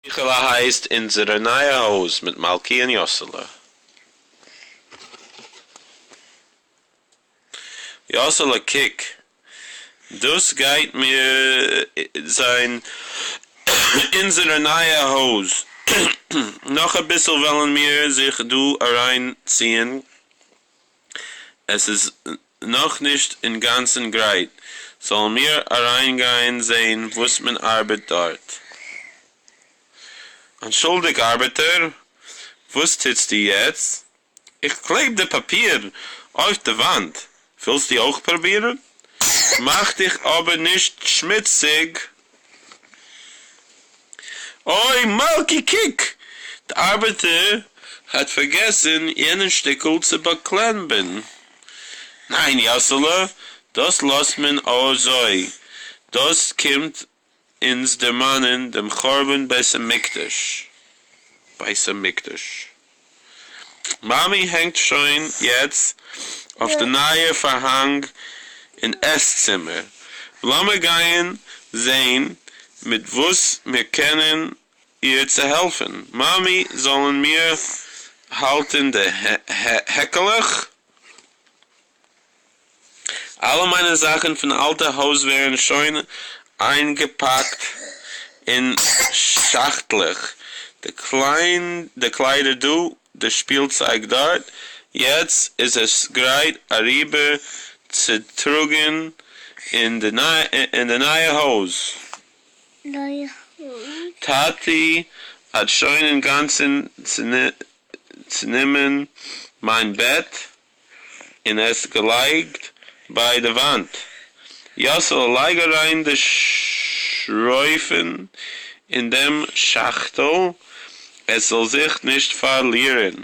ביכעלע הייסט אונדזער נײַע הויז מיט מלכי און יאָסעלע. יאָסעלע, קוק, דאָס גייט מיר זײַן אונדזער נײַע הויז. נאָך אַ ביסל וועלן מיר זיך דאָ אַרײַנציִען. עס איז נאך נישט אינגאנצן גרייט, זאלן מיר אריינגיין זעהן וואס מען ארבעט דארט. אנטשולדיג ארבעטער, וואס טוטסטו יעצט? איך קלעב די פאפיר אויף די וואנט, ווילסטו אויך פרובירן? מאך דיך אבער נישט שמוציג. אוי מלכי קוק! די ארבעטער האט פארגעסן יענע שטיקל צו באקלעבן. ניין יאסעלע, דאס לאזט מען אזוי, דאס קומט אונז דערמאנען דעם חורבן בית המקדש. בית המקדש. מאמי הענגט שוין יעצט אויף די נייע פארהאנג אין עס צימער, לאמיר גייען זעהן מיט וואס מיר קענען איר צו העלפן, מאמי זאלן מיר האלטן די העקעלעך? אלע מיינע זאכן פון אלטע הויז ווערן שוין איינגעפאקט אין שאכטלעך, די קליידער דא, די שפילצייג דארט, יעצט איז עס גרייט אריבער צו טראגן אין די נייע הויז. טאטי האט שוין אינגאנצן צונומען מיין בעט און עס געלייגט ביי די וואנט. יאסעלע לייג אריין די שרויפן אין דעם שאכטל עס זאל זיך נישט פארלירן.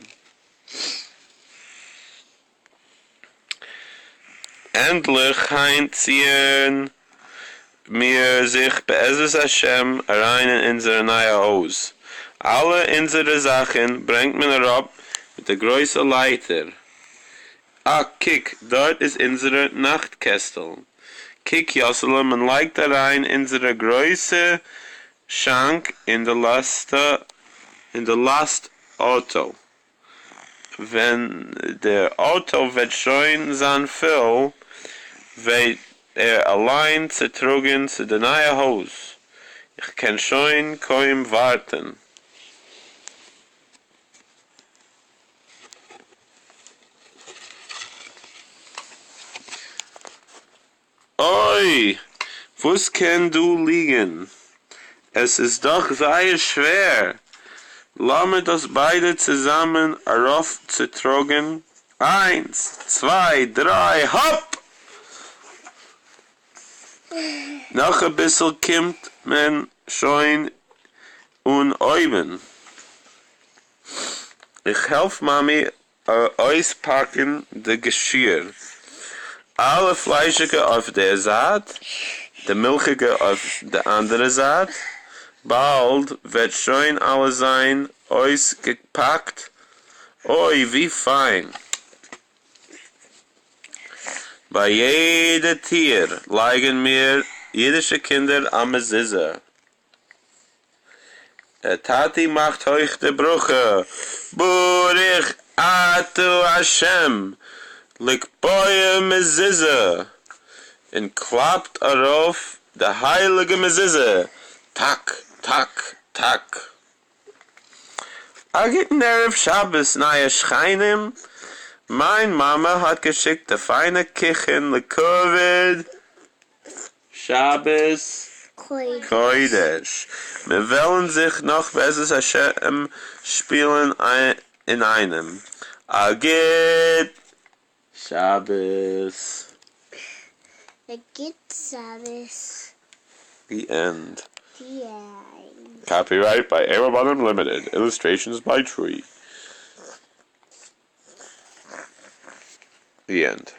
ענדליך היינט ציען מיר זיך בעזרת השם אריין אין אונזער נייע הויז. אלע אונזערע זאכן ברענגט מען אראפ מיט די גרויסע לייטער. אה קוק דארט איז אונזערע נאכט קעסטל. קוק יאסעלע מען לייגט אריין אונזערע גרויסע שאנק אין די לאסט אויטא. ווען דער אויטא וועט שוין זיין פול וועט ער אליין צוטראגן צו די נייע הויז. איך קען שוין קוים ווארטן. אוי! וואס קען דא ליגן? עס איז דאך זייער שווער! לאמיר דאס ביידע צוזאמען ארויפצוטראגן, איינס, צוויי, דריי, האפ! נאך אביסל קומט מען שוין אן אויבן. איך העלף מאמי אויספאקן די געשיר, אלע פליישיגע אויף דער זייט, די מילכיגע אויף די אנדערע זייט, באלד וועט שוין אלעס זיין אויסגעפאקט, אוי ווי פיין! ביי יעדע טיר לייגן מיר אידישע קינדער א מזוזה. טאטי מאכט הויך די ברכה ברוך אתה השם לקבוע מזוזה און קלאפט ארויף די הייליגע מזוזה טאק טאק טאק. א גוטן ערב שבת נייע שכנים, מיין מאמע האט געשיקט די פיינע קוכן לכבוד שבת קודש, מיר וועלן זיך נאך בעזרת השם שפילן אינאיינעם, א גוט שבת. א גוט שבת. The end. The end. Copyright by Arrowbottom Limited. Illustrations by Tree. The end.